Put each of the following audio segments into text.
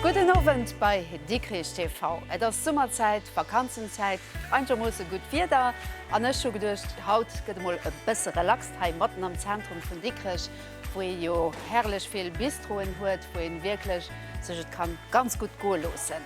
Gudden Owend bei Dikrich TV. Et ass Summerzäit, Vakanzenzäit, einegermoosse gutt Wieder an ech hu geduecht, haut gëtt emol e bësse relaxt hei matten am Zentrum vun Dikrech, wou ee jo herrlech vill Bistroen huet, wou een wierklech sech et kann ganz gutt goe loossen.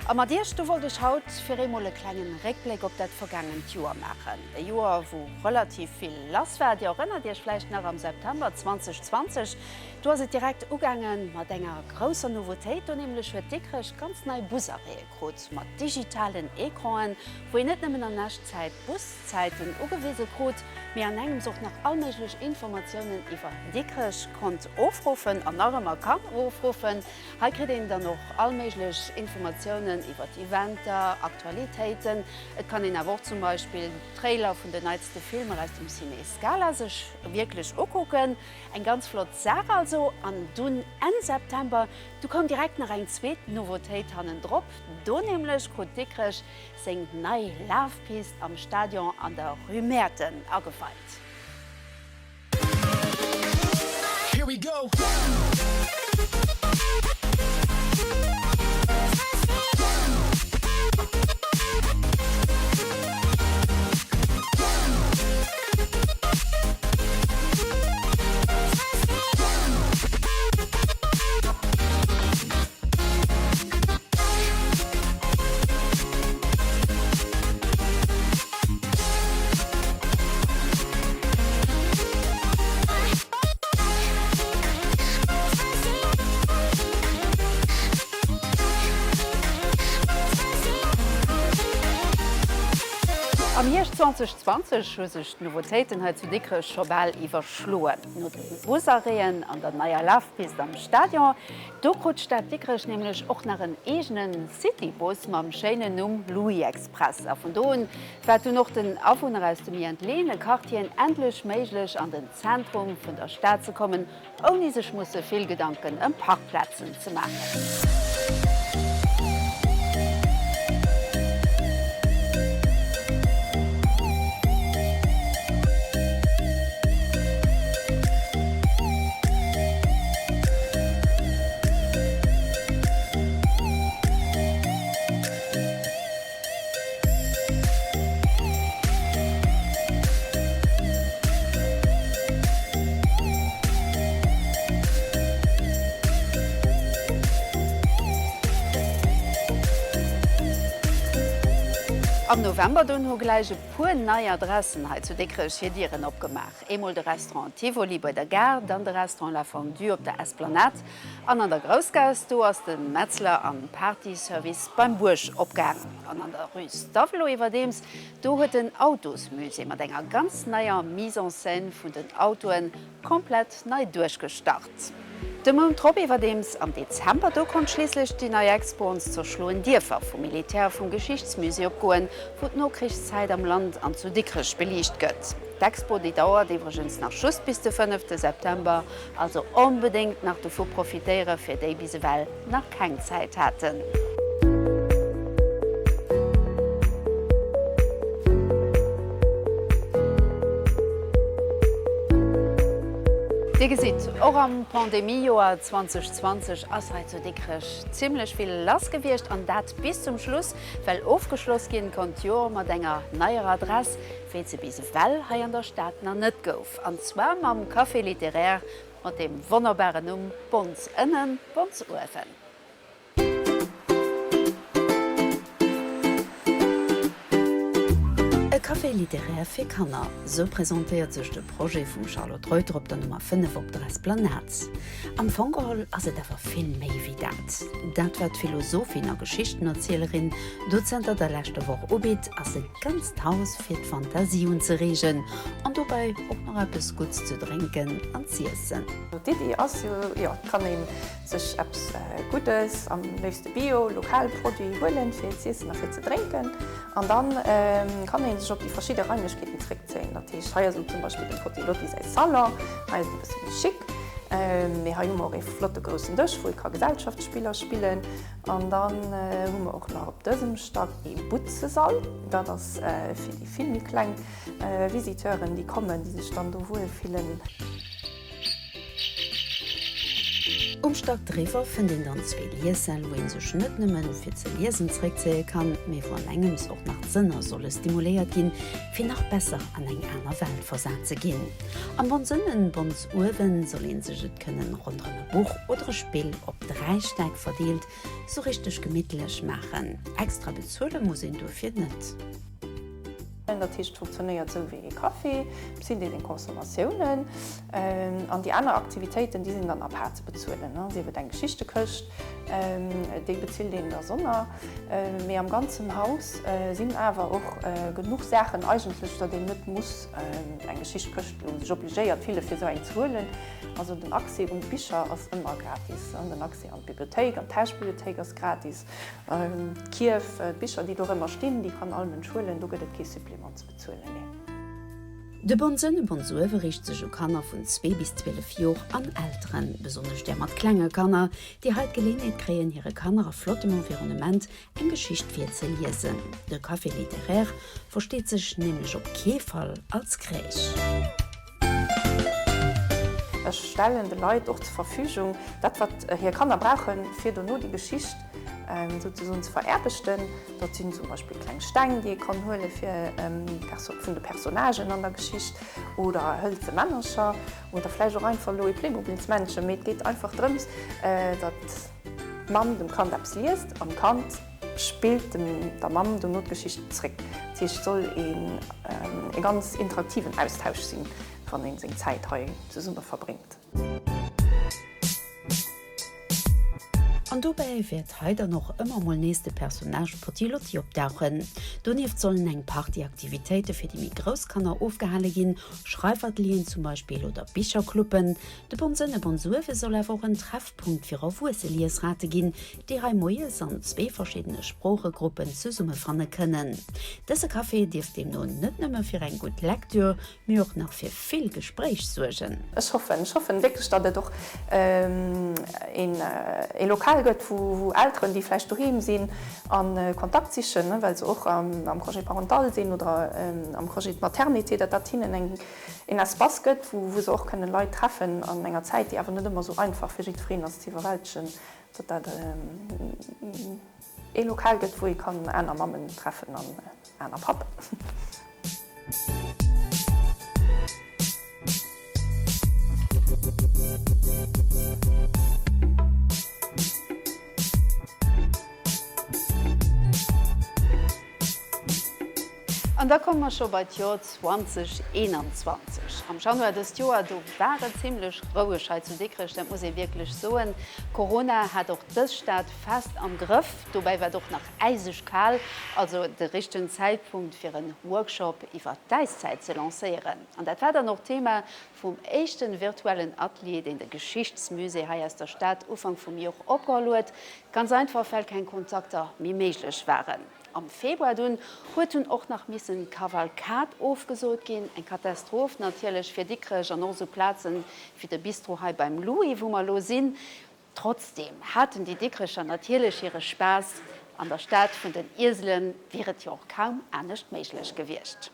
A mat iech, do wollt ech haut fir eemol e klengen Réckbléck op dat vergaangent Joer maachen. E Joer, wou relativ vill lass war. Dir erënnert iech vläicht nach, am September 2020, do ass et direkt ugaange mat enger grousser Nouveautéit. Do nämlech huet Dikrech ganz nei Busarrêtë krut, mat digitalen Ecranen, wou een net nëmmen an Echtzäit d'Buszäiten ugewise krut, mee an engems och nach all méiglech Informatiounen iwwer Dikrech konnt ofruffen an nach ëmmer kann ofruffen. Hei kritt een dann och all méiglech Informatiounen iwwert Eventer, Aktualitéiten. Et kann een awer och zum Beispill d'Trailer vun den neitste Filmer aus dem Ciné Scala sech wierklech ukucken. Eng ganz flott Saach also. An dunn Enn September, du koum direkt nach eng zweet Nouveautéit hannendrop. Do nämlech krut Dikrech seng nei Lafpist am Stadion an der Rue Mäerten ageweit. Am Hierscht 2020 hu sech d'Nouveautéiten hei zu Dikrech scho bal iwwerschloen. No de Busarrêten an der neier Lafpist am Stadion, do krut d'Stad Dikrech nämlech och nach en eegene Citybus mam schéinen Numm Louis Express. A vun do un war et dunn och den Awunner aus de méi entleeëne Quartieren endlech méiglech, an den Zentrum vun der Stad ze kommen, ouni sech musse vill Gedanken ëm Parkplazen ze maachen. Am November dunn hu gläich e puer nei Adressen hei zu Dikrech hir Dieren opgemaach. Eemol de Restaurant Tivoli bei der Gare, dann de Restaurant La Fondue op der Esplanade an an der Groussgaass, do ass de Metzler an Party-Service beim Buerg opgaang. An an der Rue Stavelot iwwerdeems, do huet den Autosmusée mat enger ganz neier Mise en scène vun den Autoen komplett nei duerchgestart. De Mount drop iwwerdeems, am Dezember, do konnt schliisslech déi nei Expo Ons zerschloen Dierfer vum Militär a vum Geschichtsmusée opgoen, wou d'Nokrichszäit am Land an zu Dikrech beliicht gëtt. D'Expo, déi dauert iwwregens nach just bis de fënnefte September, also onbedéngt nach dovu profitéiere fir déi bis ewell nach keng Zäit haten. Dir gesitt, och am Pandemie-Joer 2020 ass hei zu Dikrech zimmlech vill lass gewiescht an dat bis zum Schluss, well ofgeschloss ginn konnt d'Joer mat enger neier Adress, wéi et se bis ewell hei an der Stad nach net gouf, an zwar mam Café littéraire mat deem wonnerbaren Numm Bons ënnen, Bons uewen. E Café littéraire fir Kanner, sou presentéiert sech de Projet vum Charlotte Reuter op der Nummer 5 op der Esplanade. Am Fong geholl ass et awer vill méi wéi dat. Dat wat d'Philosophin a Geschichtenerzielerin do zënter der leschter Woch ubitt, ass e ganzt Haus fir d'Fantasie unzereegen an dobäi och nach eppes Gutts ze drénken an z'iessen. D'Iddi ass jo, jo, et kann ee sech eppes Guddes, am léifste Bio, lokal Produit huelen fir z'iessen a fir ze drénken an dann kann ee sech op. op déi verschidde Raimlechkeeten zréckzéien. Dat heescht, hei ass elo zum Beispill dem Potti Lotti säi Salon, hei ass et e bësse méi chic, mee hei hu mer och ee flotte groussen Dësch, wou ee ka Gesellschaftsspiller spillen. An dann hu mer och nach op dësem Stack ee Butzesall, dat ass fir déi vill méi kleng Visiteuren, déi kommen, déi sech dann do wuel fillen. Um Stack driwwer fënnt een dann zwee Liessäll, wou een sech net nëmmen fir ze liesen zréckzéie kann, mee wou an engems och nach d'Sënner solle stimuléiert ginn, fir nach besser an eng aner Welt versat ze ginn. Am Bons ënnen, Bons uewen soll een sech et kënnen ronderëm e Buch oder e Spill op 3 Stäck verdeelt sou richteg gemittlech maachen. Extra bezuele muss een duerfir net. Dat heescht, et funktionéiert esou wéi ee Café, et sinn déi seng Consommatiounen an déi aner Aktivitéiten, déi sinn dann à part ze bezuelen. Sief et eng Geschichtekëscht, déi bezilt een da sonner. Mee am ganzen Haus sinn awer och genuch Saachen eigentlech, datt een net muss eng Geschichtkëscht elo sech obligéiert fille fir esou eng ze huelen. Also den Accès un d'Bicher ass ëmmer gratis, den Accès an d'Bibliothéik, an d'Hausbibliothéik ass gratis. D'Kierf, d'Bicher déi dorëmmer stinn, déi kann all Mënsch huelen, do gëtt et kee Supplément ze bezuelen, nee. De Bonsënne Bonsuewe riicht sech u Kanner vun zwee bis 12 Jor an Elteren, besonnesch där mat klenge Kanner, déi hei d'Geleeënheet kréien, hire Kanner a flottem Environnement eng Geschicht virzeliesen. De Café littéraire versteet sech nämlech op kee Fall als Crèche. Ech stellen de Leit och zur Verfügung dat, wat hir Kanner brauchen, fir dono déi Geschicht souzesoen ze veraarbechten. Dat sinn zum Beispill kleng Steng, déi ee kann huele fir vun de Personnagen an der Geschicht oder hëlze Männercher oder vläicht och einfach elo ee Playmobilsmännchen. Mee et geet einfach drëms, datt d'Mamm dem Kand eppes liest an d'Kand spillt dem der Mamm dono d'Geschicht zréck. Dat heescht, et soll een e ganz interaktiven Austausch sinn, wann ee seng Zäit hei zesumme verbréngt. An dobäi wäert hei dann och ëmmer mol nees de Personnage Pottilotti opdauchen. Donieft sollen eng Partie Aktivitéite fir déi méi grouss Kanner ofgehale ginn, Schreifatelieren zum Beispill oder Bichercluben. De Bonsënne Bonsuewe soll awer och en Treffpunkt fir erwuesse Liesrate ginn, déi hei moies an zwee verschiddene Sproochegruppen zesummefanne kënnen. Dëse Café dierft deemno net nëmme fir eng gutt Lektür, mee och nach fir vill Gespréich suergen. Ech hoffen, ech hoffen wierklech, datt et och een ee Lokal gëtt, wou Elteren, déi vläicht doheem sinn a Kontakt sichen, well se och am Congé parental sinn oder am Congé de maternité, datt dat hinnen eng een Espace gëtt, wou se och kënnen Leit treffen an enger Zäit, déi awer net ëmmer esou einfach fir jiddwereen ass ze iwwerwältegen, datt dat ee Lokal gëtt, wou ee kann aner Mammen treffen an aner Pappen. An da komme mer scho bei d'Jor 2021. Am Januar dëst Joer, do war et zimmlech roueg hei zu Dikrech, dat muss ee wierklech soen. Corona hat och dës Stad fest am Grëff. Dobäi war et och nach äiseg kal, also de richtegen Zäitpunkt fir en Workshop iwwer d'Äiszäit ze lancéieren. An dat war dann och d'Thema vum éischte virtuellen Atelier, deen de Geschichtsmusée hei aus der Stad Ufank vum Jor opgeholl huet. Ganz einfach, well keng Kontakter méi méiglech waren. Am Februar dunn huet dunn och nach missen d'Kavalkad ofgesot ginn. Eng Katastroph natierlech fir Dikrech an och esou Plazen wéi de Bistro hei beim Louis, wou mer elo sinn. Trotzdeem haten déi Dikrecher natierlech hire Spaass. An der Stad vun den Ieselen wier et jo och kaum anescht méiglech gewiescht.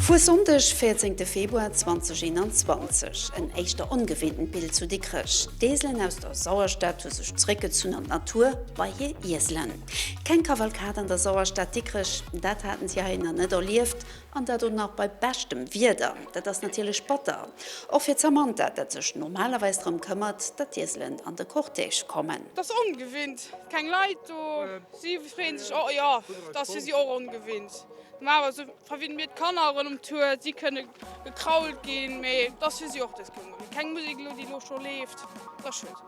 Fuessonndeg, 14 Februar 2021, En éischter ongewinntent Bild zu Dikrech. D'Eselen aus der Sauerstad hu sech zeréckgezunn an d'Natur bei hir Ieselen. Keng Kavalkad an der Sauerstad Dikrech, dat haten si hei nach net erlieft. An dat och nach bei beschtem Wieder. Dat ass natierlech batter. Och fir d'Samantha, dat sech normalerweis drëm këmmert, datt d'Ieselen an de Cortège kommen. Et ass ongewinnt, keng Leit do. Si freeën sech och, jo, et ass fir si och ongewinnt. Normalerweis verwinne mir d'Kanner erëm um Tour, si kënne gekrault ginn, mee et ass fir si och dës Kéier ongewinnt. Keng Musek elo, déi elo scho leeft, et ass schued.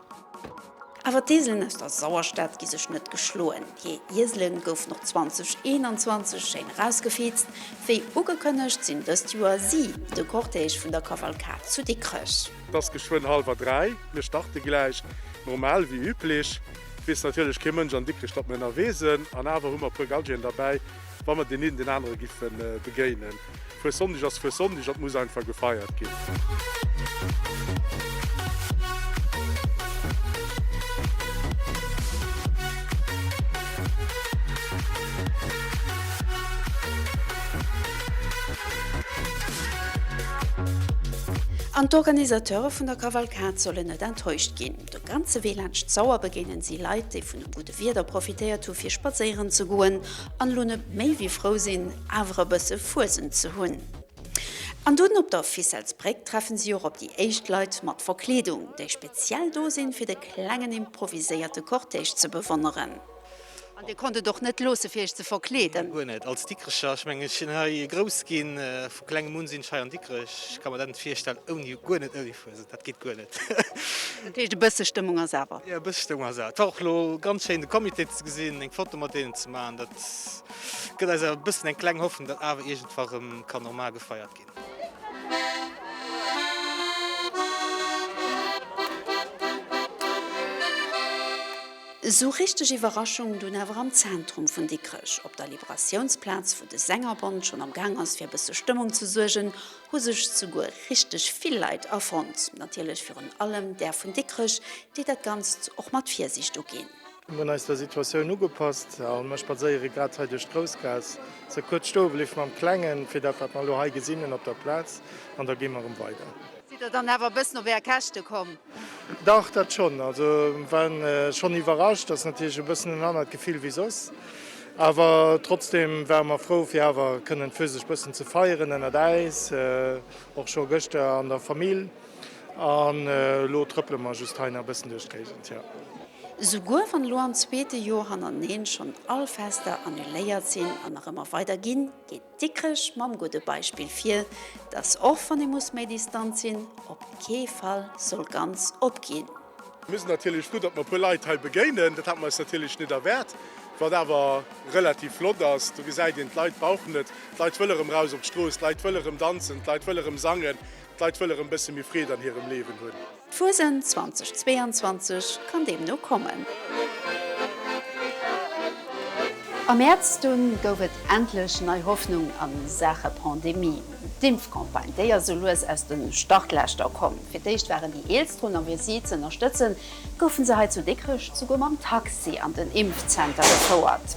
Awer d'Eselen aus der Sauerstad gi sech net geschloen. Hir Ieselen goufen och 2021 schéin erausgefiizt. Wéi ugekënnegt sinn dëst Joer si de Cortège vun der Kavalkad zu Dikrech. Et ass geschwënn hallwer 3, mir starte gläich normal wéi üblech. Et weess natierlech kee Mënsch an Dikrech, datt mir ënnerwee sinn, an awer hu mer e puer Galgien derbäi, wa mer deen een deen anere giffe begéinen. Fuessonndeg ass Fuessonndeg, an et muss einfach gefeiert ginn. An d'Organisateure vun der Kavalkad sollen net enttäuscht ginn. De ganze Wee laanscht d'Sauer begéinen si Leit, déi vun dem gudde Wieder profitéiert hu fir spadséieren ze goen an elo net méi wéi frou sinn, awer e bësse Fuesent ze hunn. An dunn op der Ficellesbréck treffen si och op déi éischt Leit mat Verkleedung, déi speziell do sinn, fir de klengen improviséierte Cortège ze bewonneren. An Dir konnt et och net loosse fir Iech ze verkleeden? Nee, guer net. Als Dikrecher, ech mengen, ech sinn hei grouss ginn, vu klengem un sinn ech hei an Dikrech. Ech ka mer dat net virstellen ouni, guer net ouni Fuesent, dat geet guer net. Dat heescht e bësse Stëmmung ass awer? Jo, e bësse Stëmmung ass awer. Et war och elo ganz schéin de Comité ze gesinn, eng Foto mat deenen ze maachen. Dat gëtt eis awer e bëssen eng kleng Hoffnung, datt awer iergendwa rëm kann normal gefeiert ginn. Esou richteg Iwwerraschung dunn awer am Zentrum vun Dikrech, op der Liberatiounsplaz, wou de Sängerbond schonn am Gaang ass fir e bësse Stëmmung ze suergen, hu sech souguer richteg vill Leit afonnt. Natierlech virun allem där vun Dikrech, déi dat Ganzt och mat Virsiicht uginn. Mir hunn eis der Situatioun ugepasst a mir spadséiere grad hei duerch d'Groussgaass. Se kuerz stoe bliww mam Klengen, fir dat wat mer elo hei gesinn hunn op der Plaz, an da gi mer erëm weider. Sidd der dann awer e bëssen op Är Käschte komm? Dach, dat schonn. Also war schonn iwwerrascht. Ass natierlech e bëssen en anert Gefill wéi soss. Awer trotzdem ware mer frou fir awer kënnen physesch bëssen ze feieren ënnert äis, och scho gëschter an der Famill. An elo trëppele mer just hei nach e bëssen duerch d'Géigend, jo. Souguer wann elo am zweete Joer hannerteneen schonn all Fester annuléiert sinn an nach ëmmer weider ginn, geet Dikrech mam gudde Beispill vir, dass och wann ee muss méi distant sinn, op kee Fall soll ganz opginn. Mir sinn natierlech frou, datt mer e puer Leit hei begéinen. Dat hate mer eis natierlech net erwaart, wat awer relativ flott ass. Do gesäit een, d'Leit brauchen et. D'Leit wëlle erëm raus op d'Strooss, d'Leit wëlle erëm danzen, d'Leit wëlle erëm sangen, d'Leit wëlle erëm e bësse méi Freed an hirem Liewen hunn. D'Fuesent 2022 kann deemno kommen. Am Mäerz dunn gouf et endlech nei Hoffnung a Saache Pandemie. D'Impfcampagne, déi ass esou lues aus de Startlächter komm. Fir d'éischt waren déi Eelst drun a fir si z'ënnerstëtzen, goufen se hei zu Dikrech souguer mam Taxi an den Impfzenter gefouert.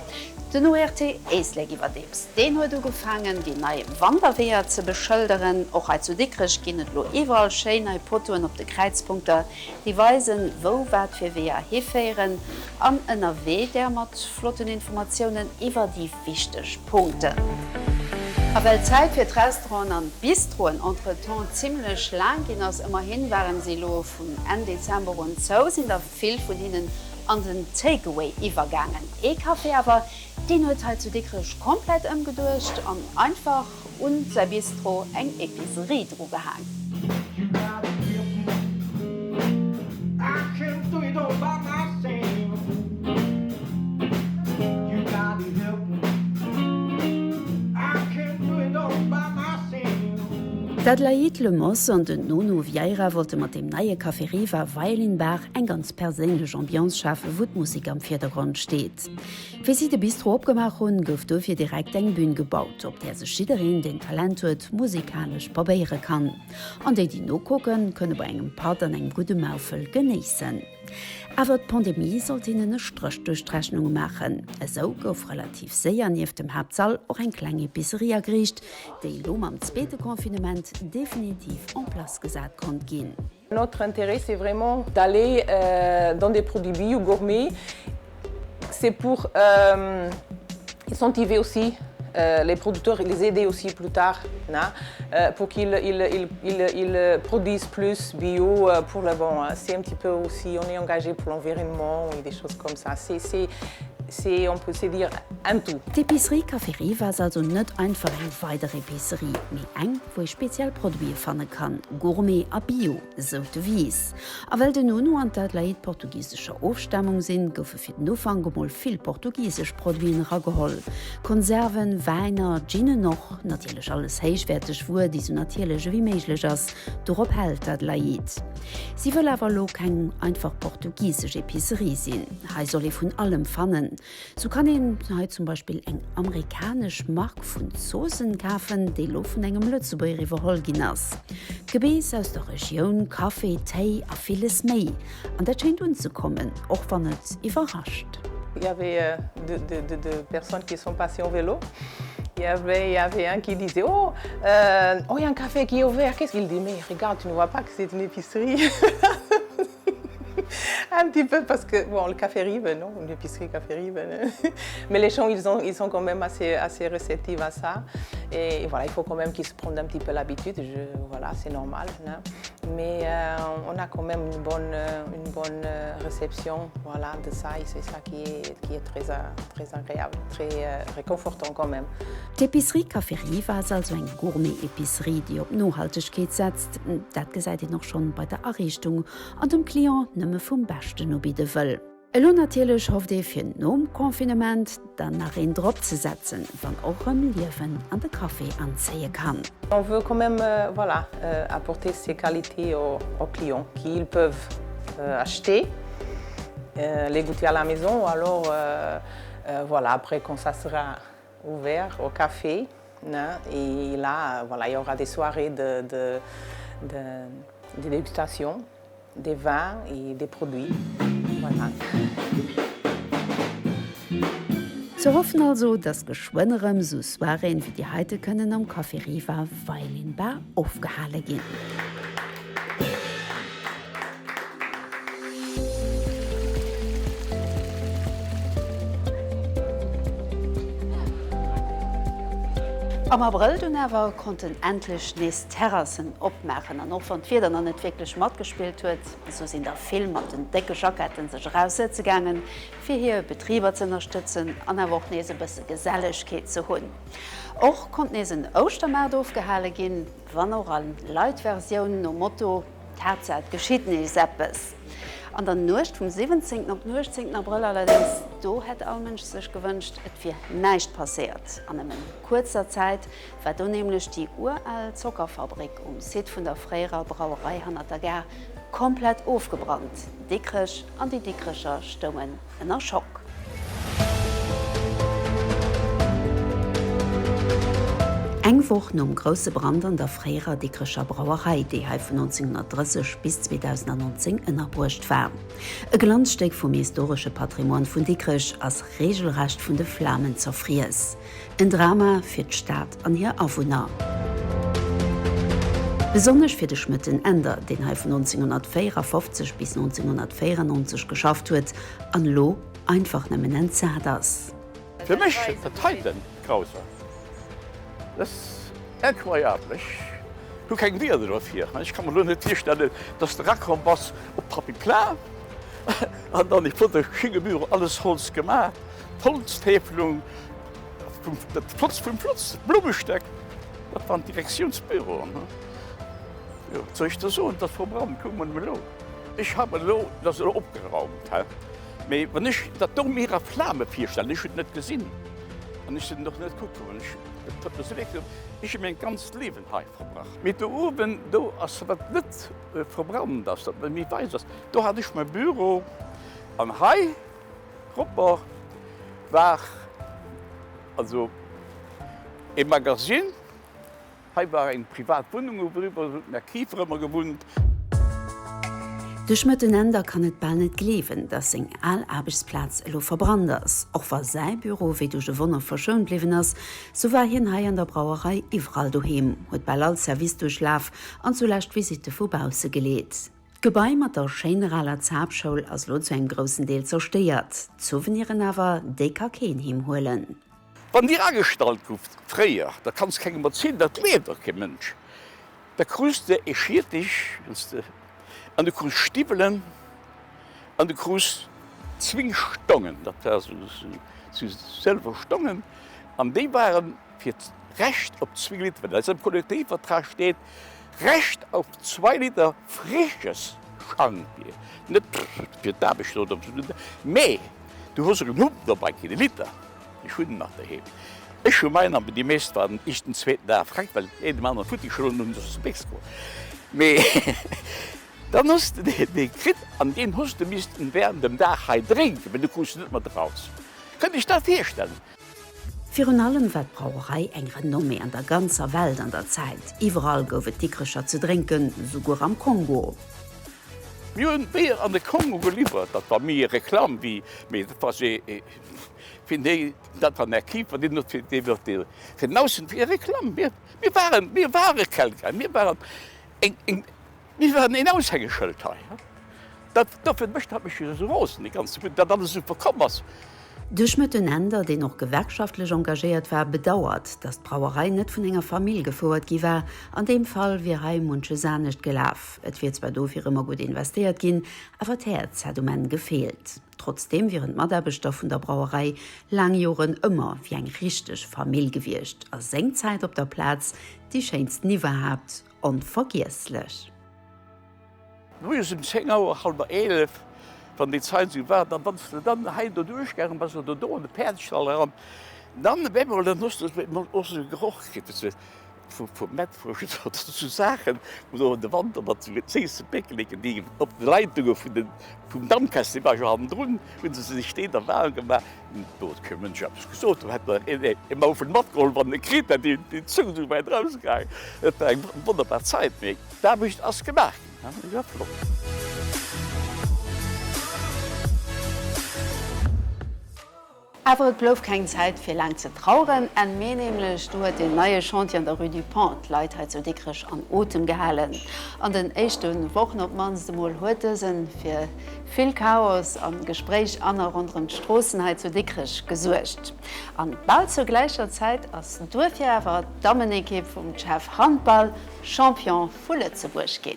Den ORT Éislek iwwerdeems, deen huet ugefaangen, déi nei Wanderweeër ze beschëlderen. Och hei zu Dikrech ginn et elo iwwerall schéin nei Poteauen op de Kräizpunkter, déi weisen, wou wat fir Weeër hiféieren an ënnerwee där mat flotten Informatiounen iwwer déi wichteg Punkten. A well d'Zäit fir d'Restauranten an d'Bistroen entretemps zimmlech laang ginn ass, ëmmerhin waren si elo vun Enn Dezember un zou, sinn der vill vun hinnen an den Take-Away iwwergaangen. Ee Café awer, deen huet hei zu Dikrech komplett ëmgeduecht an einfach un säi Bistro eng Epicerie drugehaang. D'Adelaïde Lemos an den Nuno Vieira wollte mat deem neie Café Riva Violin Bar eng ganz perséinlech Ambiance schafen, wou d'Musek am Virdergrond steet. Wéi si de Bistro opgemaach hunn, gouf dofir direkt eng Bün gebaut, op där sech jiddereen, deen Talent huet, musikalesch probéiere kann. An déi, déi nokucken, kënne bei engem Patt an engem gudde Maufel genéissen. Awer d'Pandemie sollt hinnen e Stréch duerch d'Rechnung maachen. Esou gouf relativ séier nieft dem Haaptsall och eng kleng Epicerie ageriicht, déi elo mam zweete Confinement definitiv en place gesat konnt ginn. Notre intérêt c'est vraiment d'aller euh, dans des produits bio gourmet. C'est pour euh, incentiver aussi euh, les producteurs et les aider aussi plus tard na, euh, pour qu'ils ils, ils, ils, ils produisent plus bio euh, pour le bon. C'est un petit peu aussi, on est engagé pour l'environnement et des choses comme ça. C'est. C'est, on peut se dire, un tout. D'Epicerie Café Riva ass also net einfach eng weider Epicerie, mee eng, wou ee speziell Produite fanne kann, Gourmet a Bio, esou d'Devise. A well den Nuno an d'Adelaide portugisescher Ofstamung sinn, goufe fir den Ufank emol vill portugisesch Produiten erageholl, Konserven, Wäiner, Ginen och, natierlech alles héichwäerteg Wuer, déi sou natierlech ewéi méiglech ass, dorop hält d'Adelaide. Si wëll awer elo keng einfach portugisesch Epicerie sinn. Hei soll ee vun allem fannen. Sou kann een hei zum Beispill eng amerikanesch Mark vun Zoossen kafen, déi lo vun engem Lëtzebuerger iwwerholl ginn ass. Gebeess aus der Regioun, Café, Téi a villes méi. An dat schéint unzekommen, och wann et iwwerrascht. Il y avait de, de, de, de personnes qui sont passées en vélo. Il y avait, il y avait un qui disait oh, euh, oh, il y a un café qui est ouvert. Qu'est-ce qu'il dit Mais regarde, tu ne vois pas que c'est une épicerie. un petit peu parce que bon le café rive non une épicerie café rive mais les gens ils ont ils sont quand même assez assez réceptifs à ça et, et voilà il faut quand même qu'ils se prennent un petit peu l'habitude je voilà c'est normal hein. mais euh, on a quand même une bonne une bonne réception voilà de ça et c'est ça qui est qui est très très agréable très euh, réconfortant quand même D'Épicerie Café Riva ass also eng Gourmet-Épicerie, déi op Nohaltegkeet setzt. Dat gesäit een och schonn bei der Ariichtung an dem Client nëmme vum Beschten ubidde wëll. Elo natierlech hofft ee fir nom Confinement dann nach een drop ze setzen, wann och rëm Liewen an de Café anzéie kann. On veut quand même voilà apporter ces qualités aux clients qu'ils peuvent acheter, les goûter à la maison ou alors voilà après quand ça sera ouvert au café ne et là voilà il y aura des soirées de de de de dégustation des vins et des produits voilà. Ze hoffen also, dass geschwënn erëm sou Soiréen wéi déi heite kënnen am Café Riva Violin Bar ofgehale ginn. Am Abrëll dunn awer konnten endlech nees d'Terrassen opmaachen an och wann d'Wieder nach net wierklech matgespillt huet, esou sinn der vill mat den décke Jacketten sech eraus sëtze gaangen, fir hir Betriber ze ënnerstëtzen an awer och nees e bësse Gesellegkeet ze hunn. Och konnt nees en Ouschtermaart ofgehale ginn, wann och a Light-Versioun nom Motto, D'Haaptsaach et geschitt nees eppes. An der Nuecht vum 17 op den 18 Abrëll allerdéngs, do hätt all Mënsch sech gewënscht, et wier näischt passéiert. An nëmmen kuerzer Zäit war do nämlech déi ural Zockerfabrik um Site vun der fréierer Brauerei hannert der Gare komplett ofgebrannt. Dikrech an déi Dikrecher stoungen ënner Schock. Eng Woch nom grousse Brand an der fréierer Dikrecher Brauerei, déi hei vun 1930 bis 2019 ënnerbruecht war. E Glanzstéck vum historesche Patrimoine vun Dikrech ass reegelrecht vun de Flamen zerfriess. En Drama fir d'Stad an hir Awunner. Besonnesch fir de Schmëtten Änder, deen hei vun 1954 bis 1994 geschafft huet an elo einfach nëmmen entsat ass. Fir mech dat heiten grausam. Dat ass incroyable. Ech hu keng Wierder dofir. Ech ka mer elo net virstellen, dass de erakomm bass op Tapis plat an dann e flotte schénge Büro, alles Holz gemaach, d'Holztäfelung, dat Flotst vum Flotst, d'Blummestéck, dat waren d'Direktiounsbüroen. Jo, wat soll ech da soen, et ass verbrannt, kuck mol elo. Ech hat elo, dat ass elo opgeraumt, he, mee wann ech dat do mir a Flame virstellen, ech hunn et net gesinn an ech sinn et och net kucke goen, ech, dat huet mer esou wéi gedoen, ech hu mäin ganzt Liewen hei verbracht. Mee do uewen, do ass wat net verbrannt ass, dat méi wäiss ass, do hat ech mäi Büro an hei propper war also e Magasin. Hei war eng privat Wunnung uewen hunn d'Mär Kieffer ëmmer gewunnt. De Schmëtten Änder kann et bal net gleewen, datt seng al Aarbechtsplaz elo verbrannt ass. Och wa säi Büro wéi duerch e Wonner verschount bliwwen ass, sou war hien hei an der Brauerei iwwerall doheem, huet bal all Service duerchlaf an zulescht Visitte vu bausse geleet. D'Gebai mat der schéiner aler Zaapschoul ass elo zu engem groussen Deel zerstéiert. D'Souveniren awer, déi ka keen heem huelen. Wann Dir agestallt gufft fréier, dat kanns de kengem erzielen, dat gleeft och kee Mënsch, da krus de e Schiertech, wenn's de, an du krus Stiwwelen an du krus. Zwing Stongen, dat war sou sëlwer Stongen, an déi ware fir d'Recht op zwéi Liter, well eis am Kollektivvertrag steet, Recht auf zwei Liter frisches Schankbier, net fir d'Aarbecht oder sou, mee du hues och en Hump dobei kritt, e Liter, ech hunn en nach doheem. Ech hu mäin, awer déi meescht waren éischten, zweeten Dag freck, well een dem aneren futti geschloen hunn, soss ze béchs goen. Mee Dann hues de dee kritt an deen hues de missten während dem Dag hei drénken, well du krus en net mat eraus. Kënnt Iech dat virstellen? Virun allem war d'Brauerei eng Renommée an der ganzer Welt an der Zäit. Iwwerall gouf et Dikrecher ze drénken, souguer am Kongo. Mir hunn Béier an de Kongo geliwwert. Dat war méi Reklamm wéi, mee dat war se fir déi, dat war den Här Kieffer, deen huet fir dee huet fir den Aussen, fir Reklamm. Mir, mir waren, mir ware Kelkheim, mir waren eng, eng. Mir waren een Aushängeschëld hei. Dat dofir mécht dat mech jo esou rosen, dee ganze Wut, dat alles esou verkomm ass. De Schmëtten Änder, deen och gewerkschaftlech engagéiert war, bedauert, datt d'Brauerei net vun enger Famill gefouert gi war. An deem Fall wier hei munches anescht gelaf. Et wier zwar dofir ëmmer gutt investéiert ginn, awer d'Häerz hätt um Enn gefeelt. Trotzdeem wieren d'Mataarbechter vun der Brauerei laang Joren ëmmer wéi eng richteg Famill gewiescht a seng Zäit op der Plaz déi schéinsten iwwerhaapt. Onvergiesslech! Moies um 10 Auer, hallwer 11, wann déi Zait esou war, dann, wann s de dann hei doduerch gaangen bass oder do an de Päerdstall eran, dann op eemol, dann hues de och esou e Geroch kritt, weess de, vu, vu Mettwurscht oder esou Saachen, wou do de Wanter mat esou zéisse Péckeleken, déi op de Leitunge vun den, vum Dampkessel, déi war jo hannendrun, hu se sech deen da waarm gemaach. Do huet kee Mënsch eppes gesot. Do hätt nach een e Maufel matgeholl, wann e kritt hätt, déi Zong esou wäit erausgehaangen. Et war eng wonnerbar Zäit, mee d'Aarbecht ass gemaach ginn. Dat war flott. Awer et blouf keng Zäit fir laang ze traueren. Enn Mee nämlech, do huet deen neie Chantier an der Rue du Pont d'Leit hei zu Dikrech an Otem gehalen. An den éischte Wochen op d'mannst emol huet dësen fir Vill Chaos an Gespréich an a ronderëm d'Stroossen hei zu Dikrech gesuergt. An bal zur gläicher Zäit ass duerfir awer d'Dammenekipp vum Chef Handball Champion vu Lëtzebuerg ginn.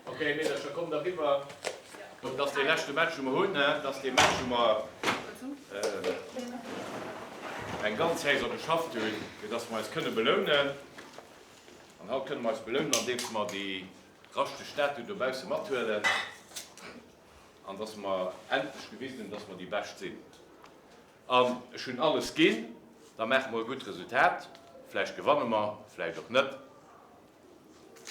Ok Meedercher, kommt eriwwer. Dat ass dee leschte Match wou mer hunn. Dat ass dee Match wou mer eng ganz Saison geschafft hunn, fir dass mer eis kënne belounen. An haut kënne mer eis belounen andeems mer déi raschteg Statue dobausse mathuelen an dass mer endlech gewisen hunn, dass mer déi Bescht sinn. An ech hunn alles ginn, da maache mer e gutt Resultat. Vläicht gewanne mer, vläicht och net.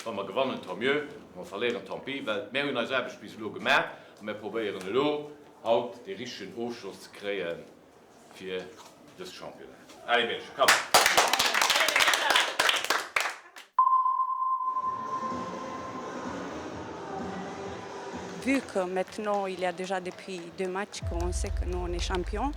Wa mer gewannen, tant mieux, wa mer verléieren, tant pis, well mär hunn eis Aarbecht bis elo gemaach a mär probéieren elo haut dee richtegen Ofschloss ze kréie fir dëst Championnat. Allez Meedercher, komm! Vu que maintenant il y a déjà depuis deux matchs qu'on sait que nous on est champion,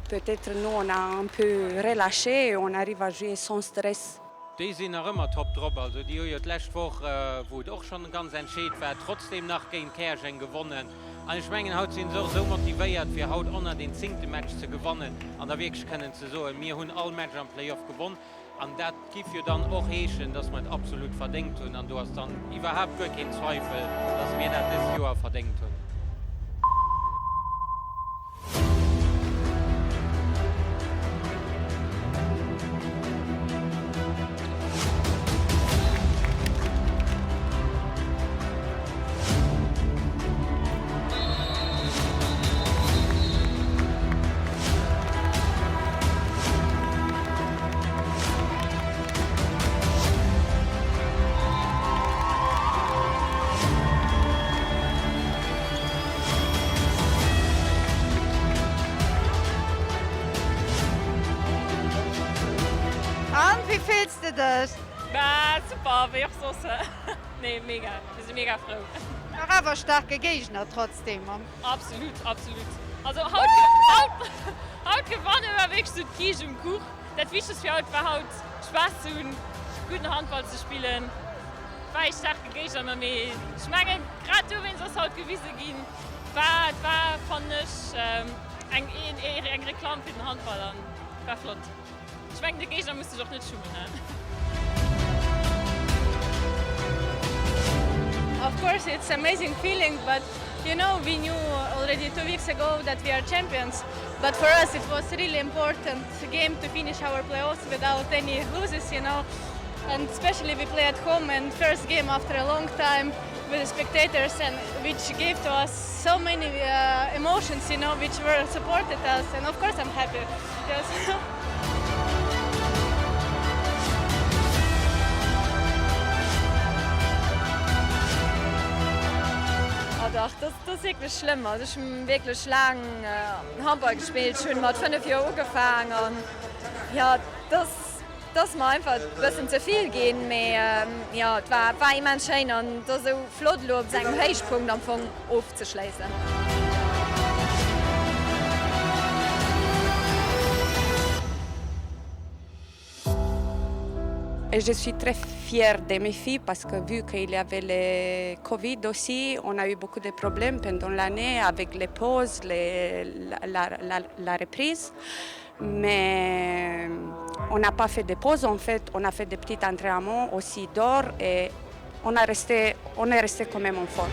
peut-être nous on a un peu relâché et on arrive à jouer sans stress. Déi sinn nach ëmmer top drop. Also déi hu jo d'lescht Woch, wou et och schonn ganz entscheet war, trotzdeem nach géint Käerjeng gewonnen. An ech mengen, haut si se och esou motivéiert, fir haut och nach deen zéngte Match ze gewannen an da wierklech kënnen ze soen, mir hunn all Match am Play-off gewonn. An dat giff jo dann och heeschen, dass mer et absolut verdéngt hunn. An do ass dann iwwerhaapt guer keen Zweifel, dass mir dat dëst Joer verdéngt hunn. An, wéi fills de dech? Bah super, wéi och soss. Nee mega, mir si mega frou. War awer staarke Géigner trotzdem. Absolut, absolut. Also haut, haut, haut gewannen war wierklech sou d'Kiischt um Kuch. Dat Wichtegst fir haut war haut Spaass ze hunn, gutt. gudden Handball ze spillen. War ee staarke Géigner ëmmer, mee ech mengen grad dowéinst ass haut gewise ginn, war et war fannen ech eng eng Reklamm fir den Handball an war flott. Ech mengen de Géigner muss sech och net schummen he. Of course it's amazing feeling but you know we knew already two weeks ago that we are champions but for us it was really important game to finish our playoffs without any loses you know and especially we play at home and first game after a long time with the spectators and which gave to us so many uh, emotions you know which were supported us and of course I'm happy yes. Oh dach, dat ass wierklech schlëmm. Also ech hunn wierklech laang Handball gespillt, ech hunn mat 5 Joer ugefaang an jo, dat ass mer einfach e bëssen ze vill ginn. Mee jo, et war war immens schéin an et ass esou flott elo op esou engem Héichpunkt am Fong ofzeschléissen. Et je suis très fière de mes filles parce que vu qu'il y avait le Covid aussi, on a eu beaucoup de problèmes pendant l'année avec les pauses, les, la, la, la reprise. Mais on n'a pas fait de pause en fait, on a fait des petits entraînements aussi dehors et on, a resté, on est resté quand même en forme.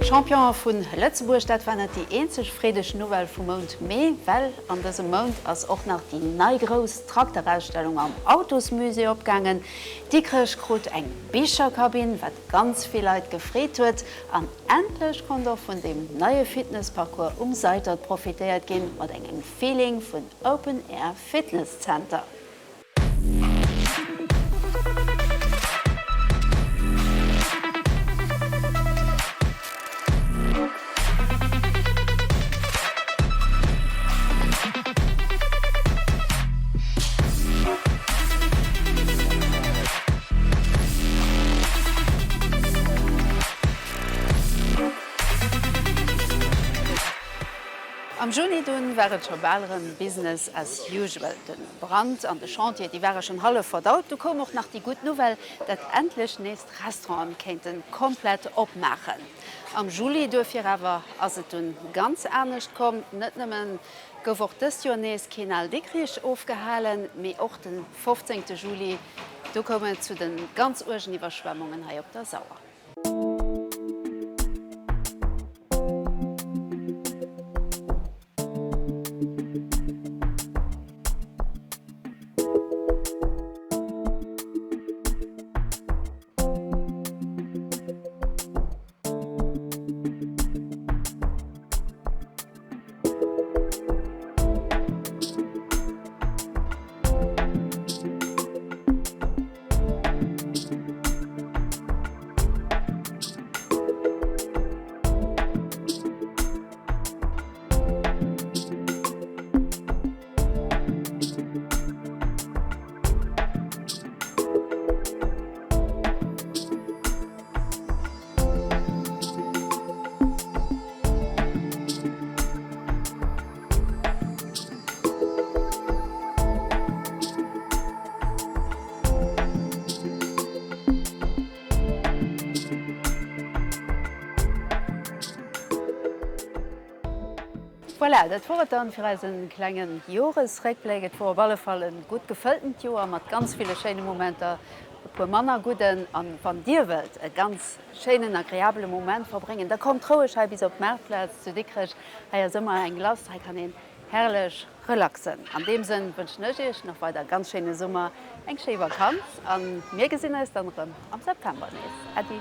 Champion vun Lëtzebuerg, dat war net déi eenzeg freedeg Nouvelle vum Mount Mee, well an dësem Mount ass och nach déi nei grouss Trakterausstellung am Autosmusée opgaangen. Dikrech krut eng Bicherkabinn, wat ganz vill Leit gefreet huet. An endlech konnt och vun deem neie Fitnessparcours um Seitert profitéiert ginn, mat engem Feeling vun Open Air Fitness Center. Am Juni dunn war et scho bal erëm Business as usual. Den Brand an de Chantier, déi ware schonn hallef verdaut. Du koum och nach déi gutt Nouvelle, dat endlech nees d'Restauranten kéinten komplett opmaachen. Am Juli duerfir awer ass et dunn ganz anescht komm. Net nëmmen gouf och dëst Joer nees keen Al Dikrich ofgehalen, mee och den 15 Juli, do koum et zu den ganz uergen Iwwerschwemmungen hei op der Sauer. Voilà, dat wor et dann fir eisen klengen Joresréckbléck. Et wor op alle Fall en gutt gefëlltent Joer mat ganz ville schéine Momenter, e puer manner gudden. An wann dir wëllt e ganz schéinen, agreabele Moment verbréngen, da kommt roueg hei bis op d'Maartplaz zu Dikrech. Hei ass ëmmer eng lass, hei kann een herrlech relaxen. An deem Sënn wënschen ech iech nach weider ganz schéine Summer, eng schéi Vakanz an mir gesinn eis dann erëm am September nees. Äddi.